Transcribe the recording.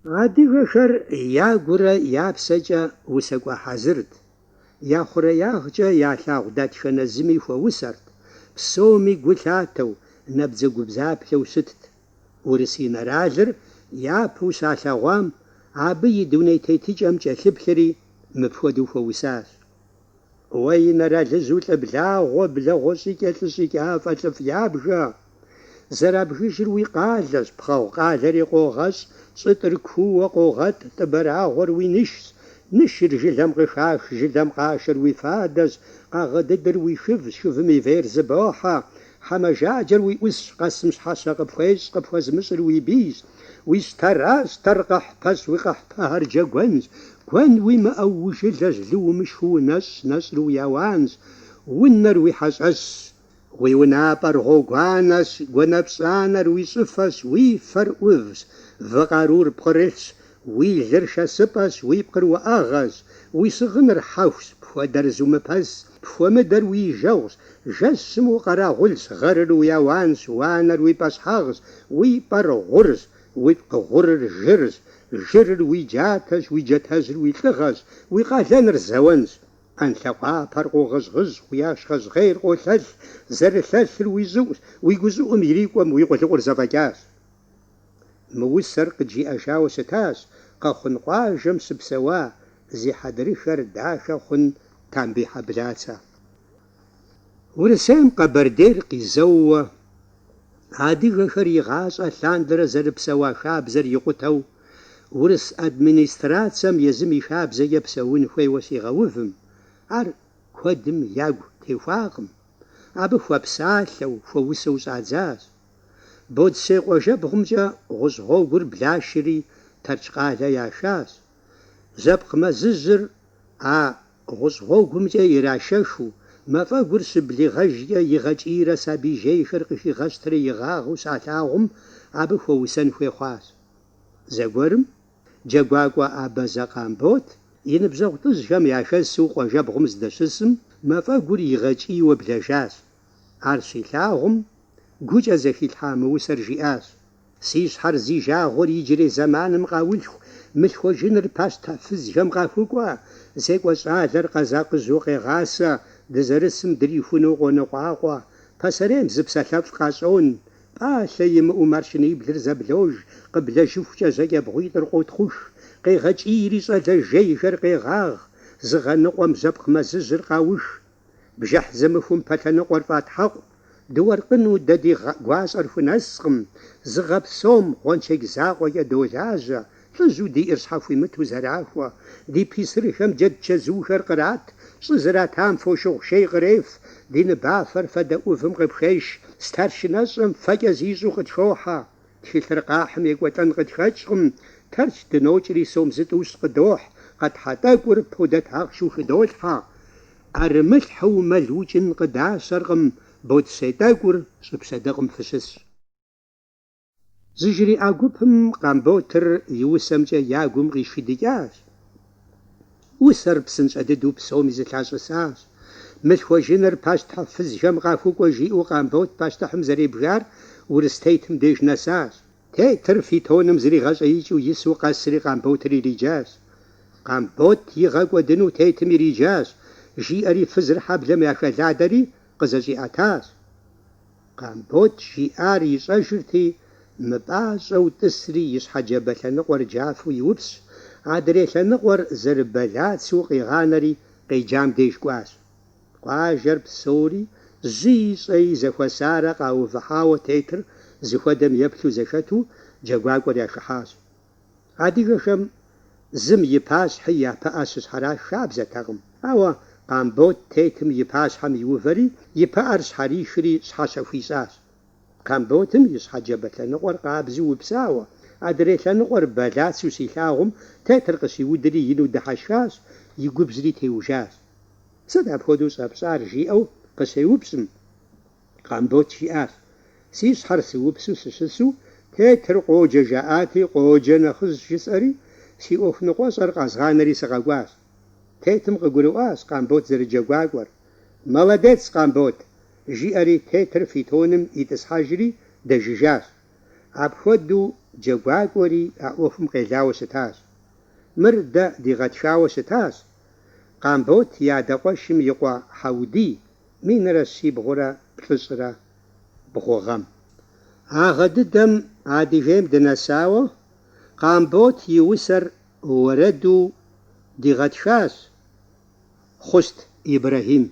Адыгэхэр ягурэ я псэкӏэ усакӏуэ хьэзырт, я хъуреягъкӏэ ялъагъу дэтхэнэ зыми хуэусэрт, псоми гу лъатэу, набдзэгубдзаплъэу щытт. Урыс инэралыр япэу щалъэгъуам, абы и дуней тетыкӏэм кӏэлъыплъри, мыпхуэдэу хуэусащ. Уэ инэралыжьу лӏы благъуэ, благъуэ щӏыкӏэ, лӏы щӏыкӏафӏэ, лӏыфӏ ябгэ! Зэрабжыжыр уи къалэщ, пхъэгъу къалэри къогъэщӏ, щӏытӏыр кууэ къогъэтӏ, тӏыбэрагъуэр уи нышщ, нышыр жылэм къыхах, жылэм къашэр уи фадэщ, къагъэдыдыр уи шывщ, шывым и вейр зыбохьэ, Хьэ мэжаджэр уи ӏусщ, къэсым щхьэщэ къыпхуещӏ, къыпхуэзымыщӏыр уи бийщ. Уи щтэращтэр къэхьпэщ, уи къэхьпэхэр джэгуэнщ. Гуэн уимыӏэу ужылэщ, лы умышхыу унэщӏщ, нэщӏыр уи ауанщ, унэр уи хьэщӏэщщ. Уи унапӏэр гъуэгуанэщ, гуанэпщӏанэр уи щӏыфэщ, уи фэр ӏувщ, вы къарур пкърылъщ, уи лыр шэсыпӏэщ, уи пкъыр уӏэгъэщ, уи щыгъыныр хьэхущ, пхуэдэр зумыпэс, пхуэмыдэр уи жэгъущ, жэщым укъэрэгъулщ, гъэрыр уи ауанщ, уанэр уи пӏэщхьэгъщ, уи пӏэр гъурщ, уи пкъы гъурыр жырщ, жырыр уи джатэщ, уи джатэжьыр уи лӏыгъэщ, уи къалэныр зэуэнщ. ӏэнлъэкъуапэр къогъыжьгъыжь, уи ашхъэ жьгъейр къолъэлъ, зэрылъэлъыр уи щӏыӏущ, уи гущӏыӏум ирикӏуэм уи къулыкъур зэфӏэкӏащ. Мы усэр къыджиӏэжауэ щытащ Къэхъун къуажэм щыпсэуа зи хьэдрыхэр дахэ хъун Тамбий Хьэблацэ. Урысейм Къэбэрдейр къизэууэ, адыгэхэр игъащӏэ лъандэрэ зэрыпсэуа хабзэр икъутэу, урыс администрацэм езым и хабзэкӏэ псэун хуейуэ щигъэувым, ар куэдым ягу техуакъым, абы хуэпсалъэу, хуэусэу щӏадзащ. Бодсей къуажэбгъумкӏэ гъущӏ гъуэгур блашри Тэрч къалэ яшащ. Жьэпкъ мэзыжьыр а гъущӏ гъуэгумкӏэ ирашэхыу, мафӏэгур щыблигъэжкӏэ игъэкӏийрэ сабий жейхэр къыхигъэщтрэ игъагъыу щалъагъум, абы хуэусэн хуей хъуащ. Зэгуэрым джэгуакӏуэ Абазэ Къамбот и ныбжьэгъу лӏыжьхэм яхэсу къуажэбгъум здэщысым, мафӏэгур игъэкӏийуэ блэжащ. Ар щилъагъум, гукӏэ зэхилъхьа мы усэр жиӏащ, Си щхьэр зи жагъуэр иджырей зэманым къаулъху, мылъхуэжыныр пащтыхь фызхэм къахукӏуэ, зекӏуэ щӏалэр къэзакъыжьу къегъасэ, дызэрысым дрихуну къоныкъуакъуэ, пасэрейм зы псалъэфӏ къащӏон, пӏалъэ имыӏэу маршыниблыр зэблож, къыблэжыхукӏэ жьакӏэбгъуитӏыр къотхъух, къегъэкӏийри щӏалэ жейхэр къегъагъ, зы гъэ ныкъуэм жьэпкъ мэзыжьыр къаух. Бжыхь зымыхум пэ лъэныкъуэр фӏатхьэкъу, дыуэркъыну дэ ди гуащӏэр хунэскъым, зы гъэ псом гъуэншэдж закъуэкӏэ долажьэ, лӏыжьу диӏэр щхьэхуимыту зэрахуэ, ди писырхэм джэд чэзухэр кърат, щӏы зратам фошыгъу шей къреф, ди ныбафэр фадэ ӏувым къыпхеш, старшынэщӏэм фэкӏэ зищӏу къытхохьэ. Тхылъыр къахьым екӏуэлӏэн къытхэкӏкъым, Тэрч дынокӏри сом зытӏущ къыдохь, къэтхьа тӏэкӏур подэт ахъшэу хыдолъхьэ. ӏэрымылъхьэу мэл укӏын къыдащэркъым, бодсей тӏэкӏур щӏыпщэдыкъым фыщысщ. Зыжриӏа гупым Къамботыр и усэмкӏэ я гум къишхыдыкӏащ. Усэр псынщӏэ дыдэу псоми зэлъащӏысащ. Мылъхуэжыныр пащтыхь фызхэм къахукӏуэ жиӏэу Къамбот пащтыхьым зэребгар урыс тетым деж нэсащ. Тетыр фитоным зригъэщӏеикӏыу ису къэсри Къамботыр ириджащ. Къамбот игъэкӏуэдыну тетым ириджащ, жиӏэри фызыр хьэблэм яхэлъадэри къызэщӏиӏэтащ. Къамбот жиӏар ищӏэжырти, мыпӏащӏэу тӏысри и щхьэ джабэ лъэныкъуэр джафэу иупсщ, адрей лъэныкъуэр зэрыбэлацэу къигъанэри къеджам деж кӏуащ. Къуажэр псори жьыи щӏэи зэхуэсарэ къаувыхьауэ тетыр зыхуэдэм еплъу зэхэту джэгуакӏуэр яхыхьащ. Адыгэхэм зым и пащхьи я пыӏэ щыщхьэрах хабзэтэкъым, ауэ Къамбот тетым и пащхьэм иувэри, и пыӏэр щхьэрихри щхьэщэ хуищӏащ. Къамботым и щхьэ джабэ лъэныкъуэр къабзэу упсауэ, адрей лъэныкъуэр бэлацэу щилъагъум, тетыр къыщиудри ину дыхьэшхащ, и губжьри теужащ. Сыт апхуэдэу щӏэпщӏар? жиӏэу къыщеупщӏым, Къамбот жиӏащ, Си щхьэр сыупсу сыщысу, тетыр къоджэ жаӏати, къоджэ нэхъыжь жысӏэри, си ӏуэху ныкъуэщӏэр къэзгъанэри сыкъэкӏуащ. Тетым къыгурыӏуащ Къамбот зэрыджэгуакӏуэр. Молодец, Къамбот! жиӏэри тетыр фитоным итӏысхьэжри дэжыжащ. Апхуэдэу джэгуакӏуэри а ӏуэхум къелауэ щытащ. Мыр дэ дигъэтхауэ щытащ Къамбот и адэ къуэшым и къуэ Хьэудий минрэ щибгъурэ плӏыщӏрэ бгъу гъэм. А гъэ дыдэм Адыгейм дынэсауэ, Къамбот и усэр уэрэду дигъэтхащ Хъущт Ибрэхьим.